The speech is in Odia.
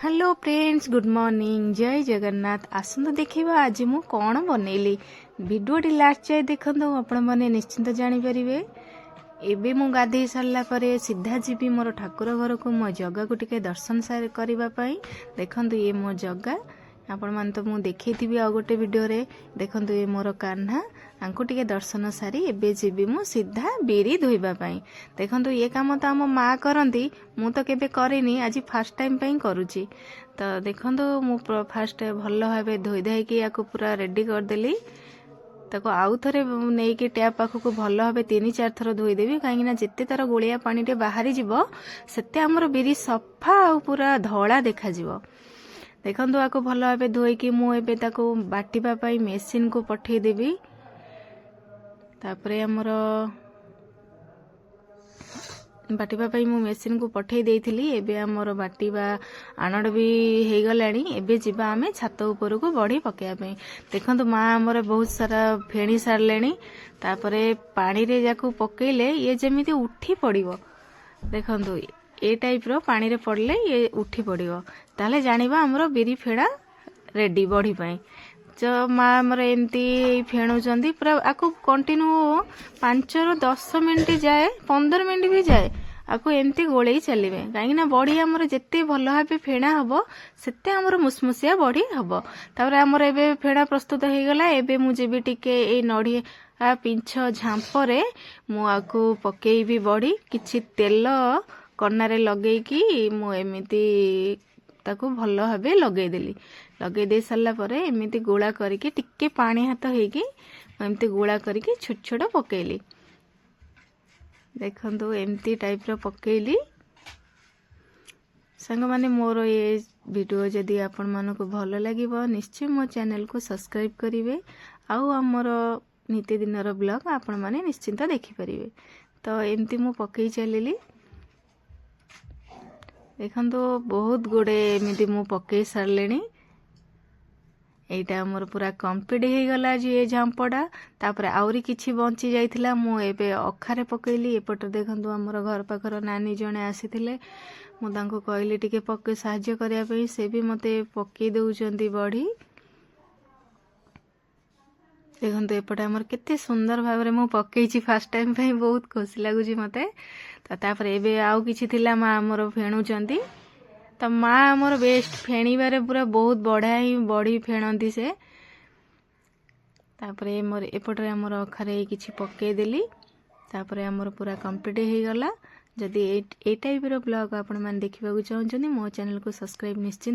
ହ୍ୟାଲୋ ଫ୍ରେଣ୍ଡସ୍, ଗୁଡ୍ ମର୍ଣ୍ଣିଂ, ଜୟ ଜଗନ୍ନାଥ। ଆସନ୍ତୁ ଦେଖିବା ଆଜି ମୁଁ କ'ଣ ବନେଇଲି। ଭିଡ଼ିଓଟି ଲାଷ୍ଟ ଯାଏ ଦେଖନ୍ତୁ, ଆପଣମାନେ ନିଶ୍ଚିନ୍ତ ଜାଣିପାରିବେ। ଏବେ ମୁଁ ଗାଧେଇ ସାରିଲା ପରେ ସିଧା ଯିବି ମୋର ଠାକୁର ଘରକୁ, ମୋ ଜଗାକୁ ଟିକେ ଦର୍ଶନ କରିବା ପାଇଁ। ଦେଖନ୍ତୁ, ଇଏ ମୋ ଜଗା। ଆପଣମାନେ ତ ମୁଁ ଦେଖେଇଥିବି ଆଉ ଗୋଟେ ଭିଡ଼ିଓରେ। ଦେଖନ୍ତୁ, ଇଏ ମୋର କାହ୍ନା। ଆଙ୍କୁ ଟିକେ ଦର୍ଶନ ସାରି ଏବେ ଯିବି ମୁଁ ସିଧା ବିରି ଧୋଇବା ପାଇଁ। ଦେଖନ୍ତୁ, ଏ କାମ ତ ଆମ ମା କରନ୍ତି, ମୁଁ ତ କେବେ କରିନି, ଆଜି ଫାର୍ଷ୍ଟ ଟାଇମ୍ ପାଇଁ କରୁଛି। ତ ଦେଖନ୍ତୁ, ମୁଁ ଫାଷ୍ଟ ଭଲ ଭାବେ ଧୋଇ ଧାଇକି ୟାକୁ ପୁରା ରେଡ଼ି କରିଦେଲି। ତାକୁ ଆଉ ଥରେ ନେଇକି ଟ୍ୟାପ୍ ପାଖକୁ ଭଲ ଭାବେ ତିନି ଚାରି ଥର ଧୋଇଦେବି, କାହିଁକିନା ଯେତେ ତାର ଗୋଳିଆ ପାଣିଟେ ବାହାରିଯିବ, ସେତେ ଆମର ବିରି ସଫା ଆଉ ପୁରା ଧଳା ଦେଖାଯିବ। ଦେଖନ୍ତୁ, ଆକୁ ଭଲ ଭାବେ ଧୋଇକି ମୁଁ ଏବେ ତାକୁ ବାଟିବା ପାଇଁ ମେସିନ୍କୁ ପଠେଇଦେବି। ତାପରେ ଆମର ବାଟିବା ପାଇଁ ମୁଁ ମେସିନ୍କୁ ପଠେଇ ଦେଇଥିଲି। ଏବେ ଆମର ବାଟିବା ଆଣଡ଼ ବି ହେଇଗଲାଣି। ଏବେ ଯିବା ଆମେ ଛାତ ଉପରକୁ ବଢ଼ି ପକାଇବା ପାଇଁ। ଦେଖନ୍ତୁ, ମା ଆମର ବହୁତ ସାରା ଫେଣି ସାରିଲେଣି। ତାପରେ ପାଣିରେ ଯାକୁ ପକେଇଲେ ଇଏ ଯେମିତି ଉଠି ପଡ଼ିବ। ଦେଖନ୍ତୁ, ଏ ଟାଇପ୍ର ପାଣିରେ ପଡ଼ିଲେ ଇଏ ଉଠି ପଡ଼ିବ, ତାହେଲେ ଜାଣିବା ଆମର ବିରି ଫେଣା ରେଡ଼ି ବଢ଼ି ପାଇଁ। ତ ମା ଆମର ଏମିତି ଫେଣୁଛନ୍ତି ପୁରା। ଆକୁ କଣ୍ଟିନ୍ୟୁ 5ରୁ 10 ମିନିଟ୍ ଯାଏ, 15 ମିନିଟ୍ ବି ଯାଏ ଆକୁ ଏମିତି ଗୋଳେଇ ଚାଲିବେ, କାହିଁକିନା ବଢ଼ି ଆମର ଯେତେ ଭଲ ଭାବେ ଫେଣା ହବ, ସେତେ ଆମର ମୁସମୁସିଆ ବଢ଼ି ହବ। ତାପରେ ଆମର ଏବେ ଫେଣା ପ୍ରସ୍ତୁତ ହେଇଗଲା। ଏବେ ମୁଁ ଯିବି ଟିକେ ଏଇ ନଡ଼ିଆ ପିଞ୍ଛ ଝାମ୍ପରେ ମୁଁ ଆକୁ ପକେଇବି ବଢ଼ି। କିଛି ତେଲ କନାରେ ଲଗେଇକି ମୁଁ ଏମିତି ତାକୁ ଭଲ ଭାବେ ଲଗେଇଦେଲି। ଲଗେଇ ଦେଇ ସାରିଲା ପରେ ଏମିତି ଗୋଳା କରିକି, ଟିକେ ପାଣି ହାତ ହେଇକି ମୁଁ ଏମିତି ଗୋଳା କରିକି ଛୋଟ ଛୋଟ ପକେଇଲି। ଦେଖନ୍ତୁ, ଏମିତି ଟାଇପ୍ର ପକେଇଲି। ସାଙ୍ଗମାନେ, ମୋର ଏ ଭିଡ଼ିଓ ଯଦି ଆପଣମାନଙ୍କୁ ଭଲ ଲାଗିବ, ନିଶ୍ଚୟ ମୋ ଚ୍ୟାନେଲକୁ ସବସ୍କ୍ରାଇବ୍ କରିବେ ଆଉ ଆମର ନିତିଦିନର ବ୍ଲଗ୍ ଆପଣମାନେ ନିଶ୍ଚିନ୍ତ ଦେଖିପାରିବେ। ତ ଏମିତି ମୁଁ ପକେଇ ଚାଲିଲି। ଦେଖନ୍ତୁ, ବହୁତ ଗୁଡ଼ିଏ ଏମିତି ମୁଁ ପକେଇ ସାରିଲିଣି। ଏଇଟା ଆମର ପୁରା କମ୍ପ୍ଲିଟ୍ ହେଇଗଲା ଆଜି ଏ ଝାମ୍ପଟା। ତାପରେ ଆହୁରି କିଛି ବଞ୍ଚି ଯାଇଥିଲା, ମୁଁ ଏବେ ଅଖାରେ ପକେଇଲି। ଏପଟେ ଦେଖନ୍ତୁ, ଆମର ଘର ପାଖର ନାନୀ ଜଣେ ଆସିଥିଲେ। ମୁଁ ତାଙ୍କୁ କହିଲି ଟିକେ ପକେଇ ସାହାଯ୍ୟ କରିବା ପାଇଁ। ସେ ବି ମୋତେ ପକେଇ ଦେଉଛନ୍ତି ବଢ଼ି। ଦେଖନ୍ତୁ, ଏପଟେ ଆମର କେତେ ସୁନ୍ଦର ଭାବରେ ମୁଁ ପକେଇଛି। ଫାର୍ଷ୍ଟ ଟାଇମ୍ ପାଇଁ ବହୁତ ଖୁସି ଲାଗୁଛି ମୋତେ। ତ ତାପରେ ଏବେ ଆଉ କିଛି ଥିଲା, ମା ଆମର ଫେଣୁଛନ୍ତି। ତ ମା ଆମର ବେଷ୍ଟ ଫେଣିବାରେ, ପୁରା ବହୁତ ବଢ଼ିଆ ହିଁ ବଢ଼ି ଫେଣନ୍ତି ସେ। ତାପରେ ମୋର ଏପଟରେ ଆମର ଅଖାରେ କିଛି ପକେଇଦେଲି। ତାପରେ ଆମର ପୁରା କମ୍ପ୍ଲିଟ୍ ହେଇଗଲା। ଯଦି ଏଇ ଟାଇପ୍ର ବ୍ଲଗ୍ ଆପଣମାନେ ଦେଖିବାକୁ ଚାହୁଁଛନ୍ତି, ମୋ ଚ୍ୟାନେଲକୁ ସବସ୍କ୍ରାଇବ୍ ନିଶ୍ଚିନ୍ତ